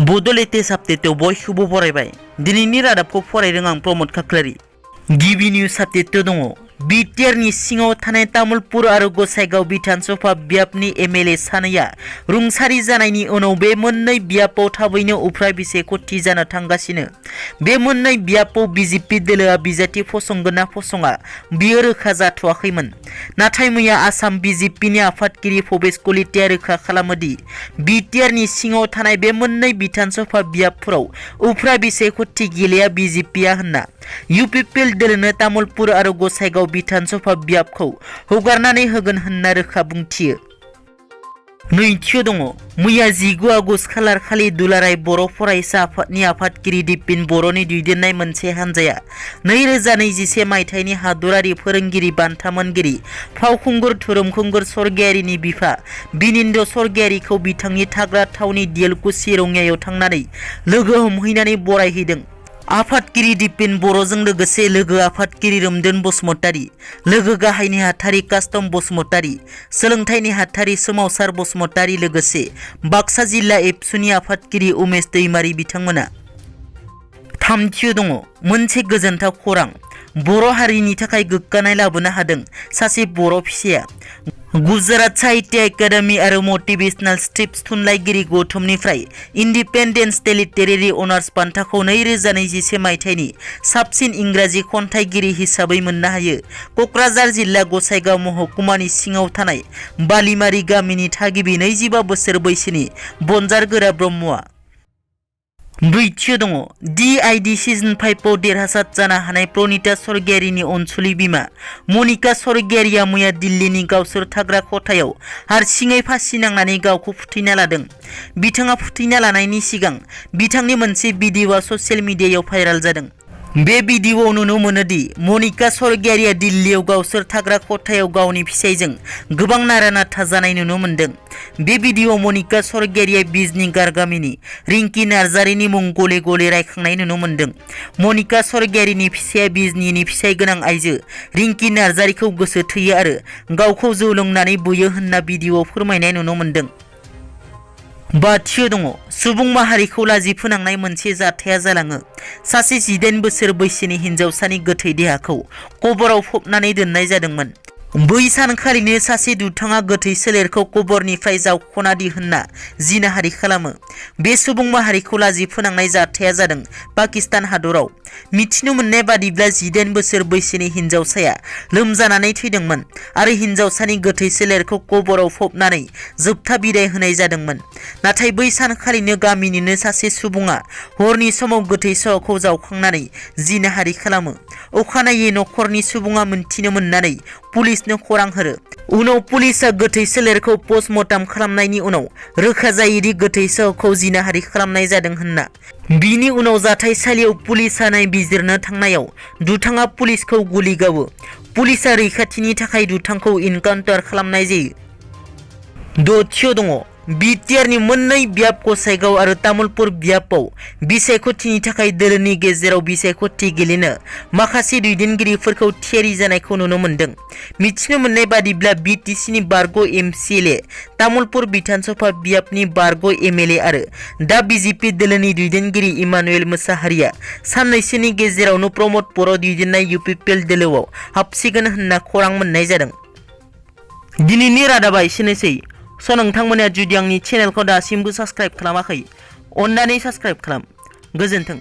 बड'लेटेस्ट आपडेटआव बयखौबो बरायबाय। दिनैनि रादाबखौ फरायदों आं प्रमद खाख्लारि। गिबि निउज आपडेट दङ। बिटिआरनि सिङाव थानाय तामुलपुर आरो गसाइगाव बिधानसभा बियाबनि एमएलए सानैया रुंसारि जानायनि उनाव बे मोननै बियाबाव थाबैनो उफ्रा बिसायख'थि जानो थांगासिनो। बे मोननै बियाबाव बिजेपि दोलोआ बिजाथि फसंगोन ना फसङा बियो रोखा जाथ'वाखैमोन। नाथाय मैया आसाम बिजेपिनि आफादगिरि भबेश कलिताया रोखा खालामोदि बिटिआरनि सिङाव थानाय बे मोननै बिधानसभा बियाबफोराव उफ्रा बिसायख'थि गेलेया बिजेपिआ होनना। इउपिपिएल दोलोनो तामुलपुर आरो गसाइगाव बिधानसभा बियाबखौ हगारनानै होगोन होनना रोखा बुंथियो। नैथियाव दङ। मैया 19 आगस्ट खालार खालि दुलाराय बर' फरायसा आफादनि आफादगिरि दिपिन बर'नि दैदेननाय मोनसे हान्जाया 2021 मायथाइनि हादरारि फोरोंगिरि बान्था मोनगिरि फावखुंगुर धोरोमखुंगुर स्वर्गयारिनि बिफा बिनिन्द्र स्वर्गयारिखौ बिथांनि थाग्रा थावनि दिएलकुसि रङियायाव थांनानै लोगो हमहैनानै बरायहैदों। आफादगिरि दिपिन बर'जों लोगोसे लोगो आफादगिरि रोमदोन बसुमतारी, लोगो गाहाय नेहाथारि कास्टम बसुमतारी, सोलोंथाइ नेहाथारि सोमावसार बसुमतारी लोगोसे बाक्सा जिल्ला एबसुनि आफादगिरि उमेश दैमारी बिथांमोना। थामथियाव दङ। मोनसे गोजोनथाव खौरां। बर' हारिनि थाखाय गोग्गानाय लाबोनो हादों सासे बर' फिसाया। गुजरात साहित्य एकाडेमी आरो मटिभेशनल स्क्रिप्ट थुनलाइगिरि गौथुमनिफ्राय इन्डिपेन्डेन्स लिटारेरि अनार्स बान्थाखौ 2021 मायथाइनि साबसिन इंराजि खन्थाइगिरि हिसाबै मोननो हायो। क'क्राझार जिल्ला गसाइगाव महकुमानि सिङाव थानाय बालिमारि गामिनि थागिबि 25 बोसोर बैसोनि बनजार गोरा ब्रह्मआ। ब्रैथियाव दङ। DID सिजन 5आव देरहासार जानो हानाय प्रनिता स्वर्गयारिनि अनसुलि बिमा मनिका स्वर्गयारिया मैया दिल्लीनि गावसोर थाग्रा खथायाव हारसिङै फासि नांनानै गावखौ फुथैना लादों। बिथाङा फुथैना लानायनि सिगां बिथांनि मोनसे भिडिअ'आ ससियेल मिडियायाव भाइराल जादों। बे भिडिअ'आव नुनो मोनोदि मनिका स्वर्गयारिया दिल्लीयाव गावसोर थाग्रा खथायाव गावनि फिसायजों गोबां नारा-नाथा जानाय नुनो मोन्दों। बे भिडिअ'आव मनिका स्वर्गयारिया बिजनी गार गामिनि रिंकी नार्जारीनि मुं गले-गले रायखांनाय नुनो मोन्दों। मनिका स्वर्गयारिनि फिसाया बिजनीनि फिसाय गोनां आइजो रिंकी नार्जारीखौ गोसो थोयो आरो गावखौ जौ लोंनानै बुयो होनना भिडिअ'आव फोरमायनाय नुनो मोन्दों। बाथियाव दङ। सुबुं माहारिखौ लाजि फोनांनाय मोनसे जाथाया जालाङो। सासे 18 बोसोर बैसोनि हिनजावसानि गोथै देहाखौ कबराव फबनानै दोननाय जादोंमोन। बै सानखालिनो सासे दुथाङा गोथै सोलेरखौ कबरनिफ्राय जावख'ना दिहुनना जिनाहारि खालामो। बे सुबुं माहारिखौ लाजि फोनांनाय जाथाया जादों पाकिस्तान हादराव। मिथिनो मोननाय बादिब्ला 18 बोसोर बैसोनि हिनजावसाया लोमजानानै थैदोंमोन आरो हिनजावसानि गोथै सोलेरखौ कबराव फबनानै जोबथा बिदाय होनाय जादोंमोन। नाथाय बै सानखालिनो गामिनिनो सासे सुबुङा हरनि समाव गोथै सहखौ जावखांनानै जिनाहारि खालामो। अखानायै न'खरनि सुबुङा मोनथिनो मोननानै पुलिसनो खौरां हरो। उनाव पुलिसआ गोथै सोलेरखौ पस्टमर्टम खालामनायनि उनाव रोखा जायोदि गोथै सहखौ जिनाहारि खालामनाय जादों होनना। बिनि उनाव जाथायसालियाव पुलिसआ नायबिजिरनो थांनायाव दुथाङा पुलिसखौ गुलि गावो। पुलिसआ रैखाथिनि थाखाय दुथांखौ इनकाउन्टार खालामनाय जायो। दथियाव दङ। बिटिआरनि मोननै बियाब गसाइगाव आरो तामुलपुर बियाबाव बिसायख'थिनि थाखाय दोलोनि गेजेराव बिसायख'थि गेलेनो माखासे दैदेनगिरिफोरखौ थियारि जानायखौ नुनो मोन्दों। मिथिनो मोननाय बादिब्ला बिटिसिनि बारग' एमसिएलए, तामुलपुर बिधानसभा बियाबनि बारग' एमएलए आरो दा बिजेपि दोलोनि दैदेनगिरि इमानुएल मोसाहारिया साननैसोनि गेजेरावनो प्रमद बर' दैदेननाय इउपिपिएल दोलोआव हाबसिगोन होनना खौरां मोननाय जादों। दिनैनि रादाबा एसेनोसै। नोंथांमोना जुदि आंनि चेनेलखौ दासिमबो साबस्क्राइब खालामाखै, अन्नानै साबस्क्राइब खालाम। गोजोन्थों।